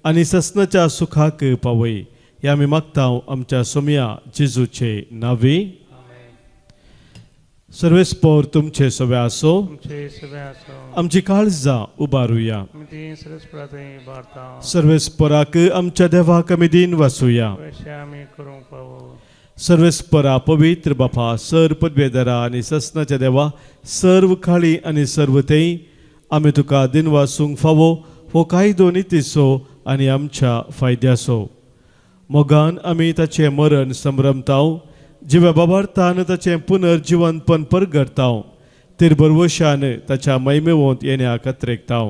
आनी ससनाच्या सुखाक पावय. ह्या आमी मागता आमच्या सोमया जेजूचे नांवी. सर्वेस्पोर तुमचे सवे आसो, आमची काळजां उबारुया. सर्वेस्पोराक आमच्या देवाक आमी दीन वाचुया. सर्वेस्परा पवित्र बापा सर पदवेदारा आनी ससनाच्या देवा सर्व खाळी आनी सर्व थंय आमी तुका दिन वासूंक फावो हो कायदो नितीचो आनी आमच्या फायद्याचो. मोगान आमी ताचें मरण संभ्रमताव जिव्या बाबार्थान ताचें पुनर्जिवनपण परगडताव तिरबरवशान ताच्या महिमेवंत येण्याक अत्रेकताव.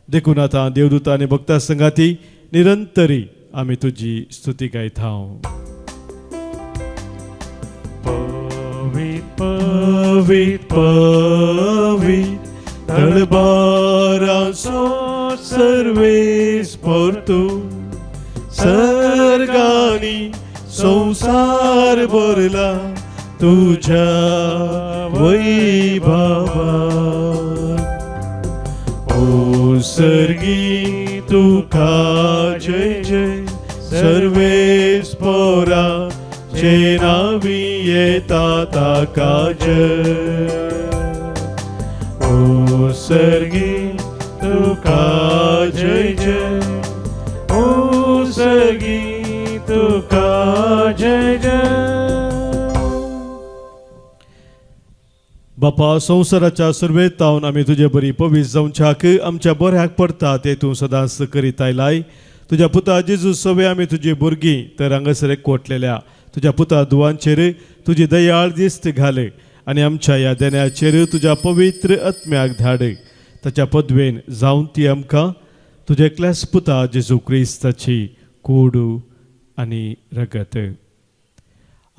देखून आतां देवदूत आनी भक्ता संगाती निरंतरी आमी तुजी स्तुती गायताव. पवित पवित पवित दरबाराचो सर्वेस्पर तूं सर्गानी संसार भरला तुझ्या वैभवान. ओ सर्गी तुका जय जय सर्वेस्परा जे नावी येता ताका जय. ओ सर्गी तुका जय जय ओ सर्गी तुका जय जय. बापा संवसाराच्या सुरवेत तावन आमी तुजे बरी पवीस जावच्याक आमच्या बऱ्याक पडटा ते तूं सदांच करीत आयलाय. तुज्या पुता जेजू सवे आमी तुजी भुरगीं तर हांगासर एकवटलेल्या तुज्या पुता दुवांचेर तुजी दयाळ दिश्ट घाले आनी आमच्या ह्या देण्याचेर तुज्या पवित्र आत्म्याक धाड. ताच्या पदवेन जावन ती आमकां तुज्या एकल्याच पुता जेजू क्रिस्ताची कूड आनी रगत.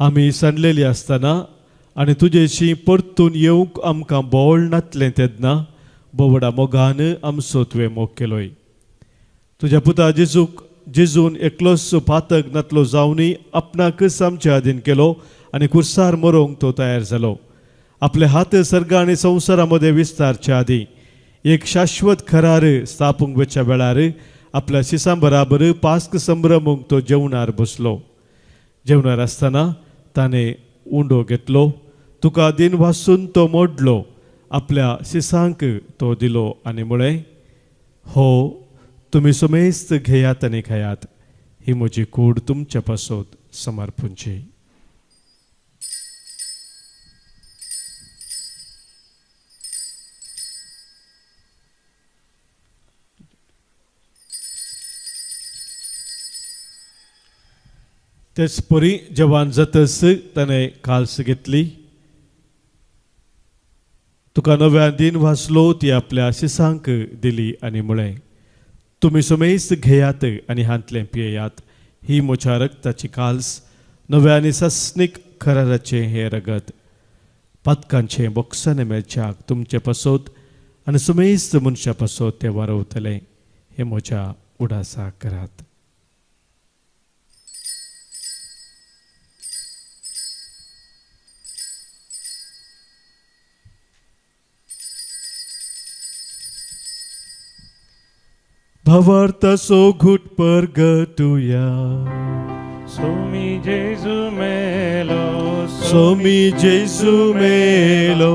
आमी सांडलेली आसतना आनी तुजेशी परतून येवंक आमकां बोळ नातलें तेन्ना बोवडा मोगान आमचो तुवें मोग केलोय. तुज्या पुता जेजूक जेजून एकलोच पातक नातलो जावनूय आपणाकच आमचे आदीन केलो आनी कुर्सार मरोंक तो तयार जालो. आपले हात सर्ग आनी संवसारा मदें विस्तारच्या आदीं एक शाश्वत खरार स्थापूंक वचच्या वेळार आपल्या शिसां बराबर पास्क संभ्रमूंक तो जेवणार बसलो. जेवणार आसतना ताणें उंडो घेतलो, तुका दिन वासून तो मोडलो, आपल्या शिसांक तो दिलो आनी म्हळें, हो तुमी समेस्त घेयात आनी खायात, ही म्हजी कूड तुमच्या पासत समर्पूंची. तेच परी जवान जातस ताणें काल्स घेतली, तुका नव्या दिन वाचलो, ती आपल्या शिसांक दिली आनी म्हळें, तुमी समेस्त घेयात आनी हांतलें पियेयात, ही म्हज्या रक्ताची काल्स, नव्या आनी सस्नीक कराराचें हें रगत, पातकांचें बोक्साने मेळच्याक तुमचे पासत आनी समेस्त मनशां पासत तें वारवतलें, हें म्हज्या उडासा करात. भावार्थाचो घुट परगटुया. सोमी जेजू मेलो, सोमी जेजू मेलो,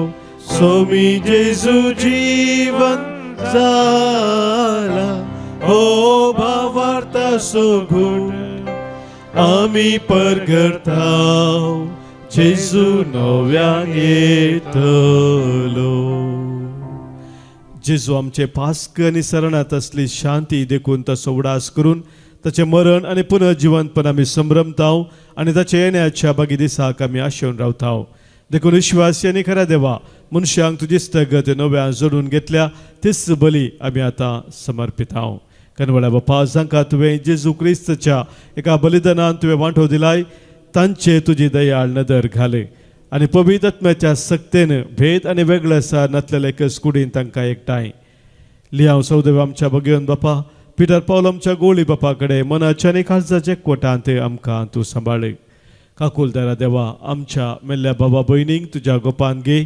सोमी जेजू जीवन जाला, हो भावार्थाचो घुट आमी परगटाव, जेजू नव्यान येतलो. जेजू आमचे पास्क आनी सरणात असली शांती देखून ताचो उडास करून ताचें मरण आनी पुनर्जिवंतपण आमी संभ्रमताव आनी ताचे येण्याच्या बागी दिसाक आमी आशेवन रावताव. देखून विश्वासी आनी खऱ्या देवा, मनशांक तुजी स्थगत नव्यान जोडून घेतल्या तीच बली आमी आतां समर्पिताव. कनवळ्या बापा, जांकां तुवें जेजू क्रिस्तच्या एका बलिदानान तुवें वांटो दिलाय, तांचे तुजी दयाळ नदर घाले आनी पवित्र आत्म्याच्या सक्तेन भेद आनी वेगळे सार नातलेले एकच कुडीन तांकां एकठांय. लियांव सौदेव आमच्या भगेवन बापा, पिटर पावल आमच्या गोळी बापा कडेन मनाच्या आनी काळजाच्या एकवटांत आमकां तूं सांबाळ. काकुलदारा देवा, आमच्या मेल्ल्या बाबा भयणींक तुज्या गोपान घे,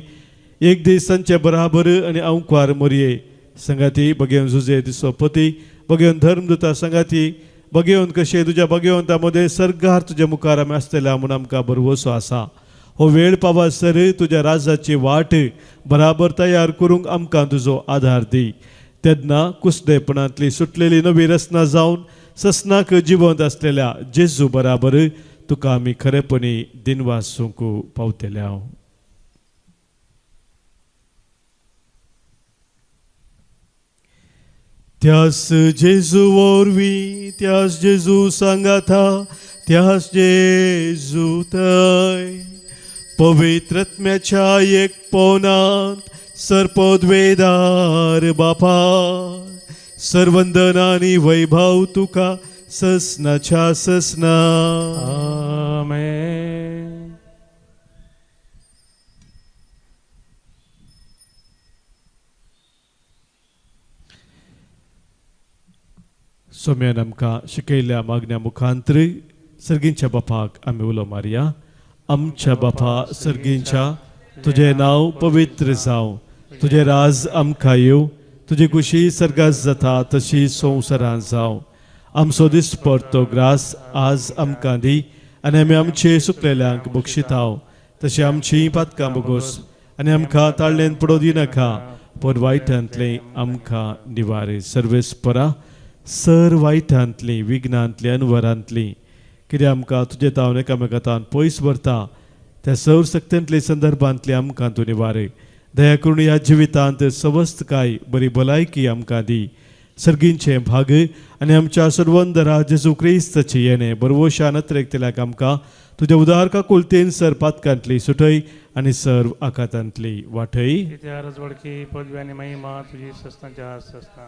एक दीस तांचे बराबर आनी अंकवार मोरये संगाती बगेवन जुजे दिसो पती, बगेवन धर्मदूता संगाती, बगेवन कशें तुज्या बगेवंता मदें सर्गार तुज्या मुखार आमी आसतल्या म्हूण आमकां भरवसो आसा. हो वेळ पावासर तुज्या राजाची वाट बराबर तयार करूंक आमकां तुजो आदार दी. तेन्ना कुसदेपणांतली सुटलेली नवी रचना जावन ससनाक जिवंत आसलेल्या जेजू बराबर तुका आमी खरेपणी दिनवासूंक पावतले. त्यास जेजू वरवीं, त्यास जेजू सांगाता, त्यास जेजू थंय पवित्र आत्म्याच्या एकपणांत सर्पद्वेदार बापा, सर्वंदन आनी वैभव तुका ससनाच्या ससना. आमेन. सोम्यान आमकां शिकयल्ल्या मागण्या मुखांतरी सर्गींच्या बापाक आमी उलो मारया. आमच्या बापा सर्गींच्या, तुजें नांव पवित्र जावं, तुजें राज आमकां येवं, तुजी खुशी सर्गात जाता तशी संवसारांत जावं. आमचो दिसपडतो ग्रास आज आमकां दी आनी आमी आमचे सुकलेल्यांक बक्षिताव, तशें आमची पातकां बोगोस आनी आमकां ताळ्ळेन पडोवं दिनाका, पूण वायटांतलें आमकां निवारे. सर्वेस्परा सर वायटांतलीं, विघ्नांतलीं, अनवरांतलीं कितें आमकां तुजे तावन एकामेका तावन पयस व्हरता त्या सौर सक्तेंतले संदर्भांतली आमकां तूं निवारे. दया करून ह्या जिवितांत सवस्तकाय बरी भलायकी आमकां दी. सर्गींचें भाग आनी आमच्या सर्वंदरा जेजू क्रिस्ताचें येणें बरवशान अत्रेकतल्याक आमकां तुज्या उदार काकुळतेन सर पातकांतली सुटय आनी सर्व आकातांतली वाटय. पदवी आनी महिमा तुजी सस्नाच्या सस्ना.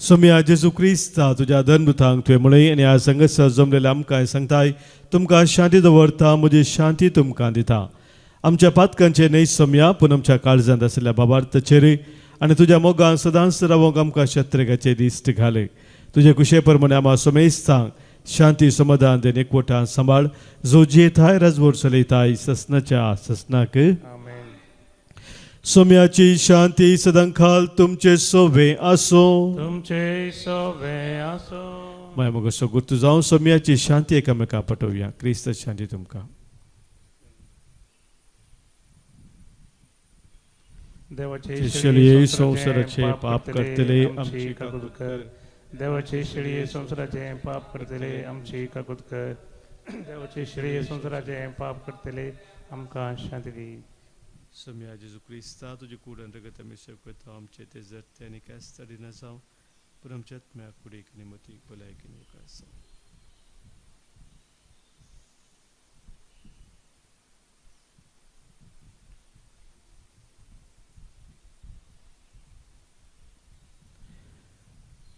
सोम्या जेजू क्रिस्ता तुज्या धर्मदूतांक तुवें म्हळें आनी आज हांगासर जमलेले आमकां सांगताय, तुमकां शांती दवरता, म्हजी शांती तुमकां दिता. आमच्या पातकांचें न्हय सोम्या, पूण आमच्या काळजांत आशिल्ल्या बाबार्थाचेर आनी तुज्या मोगान सदांच रावोंक आमकां शत्रेगाचे दिश्ट घाले. तुजे कुशे प्रमाणे आमा समेस्तांक शांती समाधान देन एकवटान सांबाळ, जो जियेताय राजवट चलयताय ससनाच्या ससनाक. सोम्याची शांती सदांकाल तुमचे सोवे आसो. तुमचे सोवे आसो. माय मगो सगुर्त जावं सोम्याची शांती एकामेका पटोवया. क्रिस्त शांती तुमकां. देवाचे शेळये संवसाराचे पाप करतले आमची काकूत कर. देवाचे शेळये संवसाराचे पाप करतले आमची काकूत कर. देवाचे शेळये संवसाराचे पाप करतले आमकां शांती दी. सोम्या जेजू क्रिस्ता तुजी कूड आनी रगत आमी सेव करता आमचे ते जरते आनी कांयच तडिना जावं पूण आमच्या आत्म्या कुडीक आनी मतीक भलायकी मुखार जावं.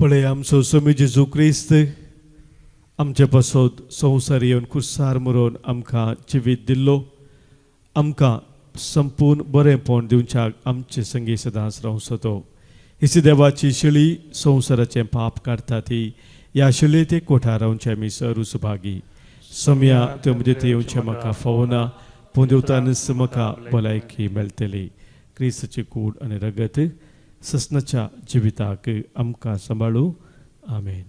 पळय आमचो सोमी जेजू क्रिस्त आमचे पासत संवसार येवन कुसार मरोवन आमकां जिवीत दिल्लो आमकां संपूर्ण बरेंपण दिवच्याक आमचे संगी सदांच रावचो तो. हिसी देवाची शेळी संवसाराचें पाप काडटा ती ह्या शेळये ते कोठार रावचे आमी सर सुभागी. सोम्या त्यो म्हजे ते येवचें म्हाका फावना पूण देवतानच म्हाका भलायकी मेळटली. क्रिस्ताची कूड आनी रगत ससनाच्या जिविताक आमकां सांबाळू. आमेन.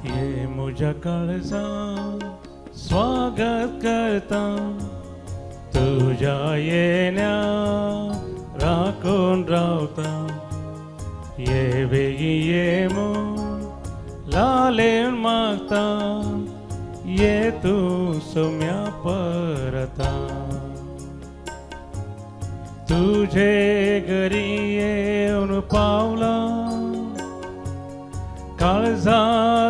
ये म्हज्या काळजा स्वागत करता तुज्या येण्या राखून रावता. ये बेगी ये म्हूण लालेन मागता ये तूं सोम्या परता. तुझे घरी येवन पावला काळजा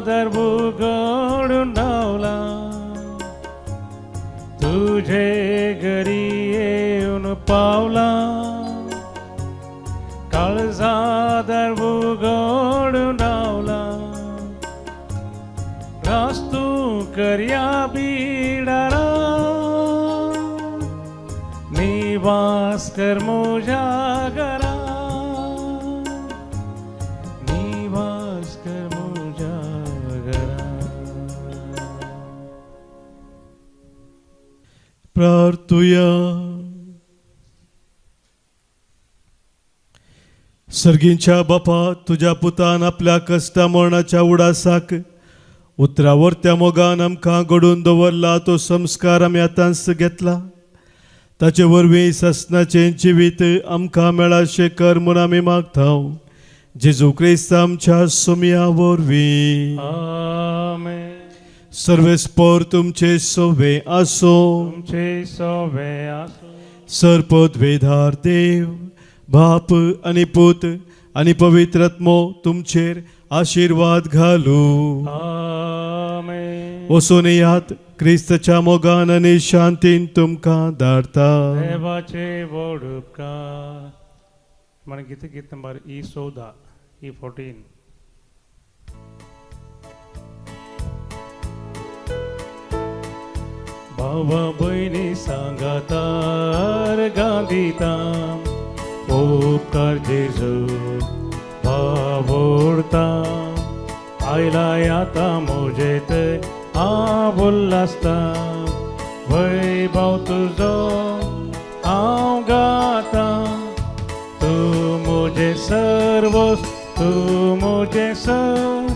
दर उगडून रावला. तुझे घरी येवन पावला काळजा दर उगडून रावला. रास्तू करया बिडारा निवास कर म्हज्या घरा. निवास कर म्हज्या घरा. प्रार्थुया. सर्गींच्या बापा तुज्या पुतान आपल्या कश्टा मरणाच्या उडासाक उतरावर त्या मोगान आमकां घडोवन दवरला तो संस्कार आमी आतांच घेतला. ताचे वरवीं ससनाचें जिवीत आमकां मेळाशें कर म्हूण आमी मागता. जेजू क्रिस्त आमच्या सोम्या वरवीं. आमेन. सर्वेस्पर तुमचे सोवे आसो. तुमचे सोवे आसो. सर्पद्वेधार देव बाप आनी पूत आनी पवित्र आत्मो तुमचेर आशिर्वाद घालू. आमेन. वचून येयात क्रिस्ताच्या मोगान आनी शांतीन तुमकां धाडता. देवाचे व्हड उपकार. म्हण गीत गीत नंबर E14 E14. भावा भयणी सांगातार गांधीता उपकार जेजू बावडता. आयला आतां म्हजे थंय आबुल्लासता वैभव तुजो हांव गाता. तूं म्हजें सर्वस्व तूं म्हजें सर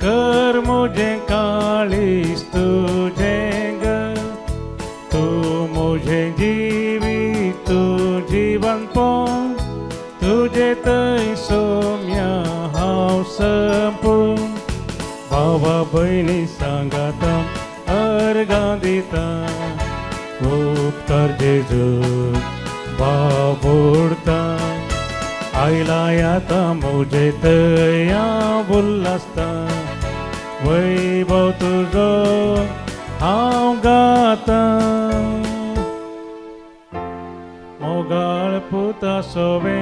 कर म्हजें काळीज तुजें घर. तूं म्हजें जिवीत तूं जिवनपण तुजें थंय सोम्या हांव संपूर्ण. भावा भयणी सांगाता अर्गां दिता उपकार जेजू बाबुडता. आयला आतां म्हजे थंय उल्लासता वैभव तुजो हांव गाता. मोगाळ पुता सोवे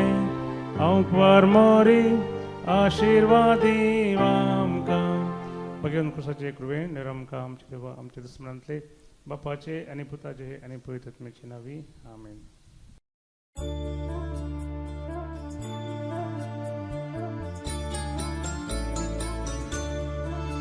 अंकवार मोरी आशिर्वादी आमकां. भगवान क्रुसाचे कृपेन निरमकां आमचे देवा आमचे दुस्मनांतले बापाचे आनी पुताचे आनी पवित्र आत्म्याचे नांवी. आमेन.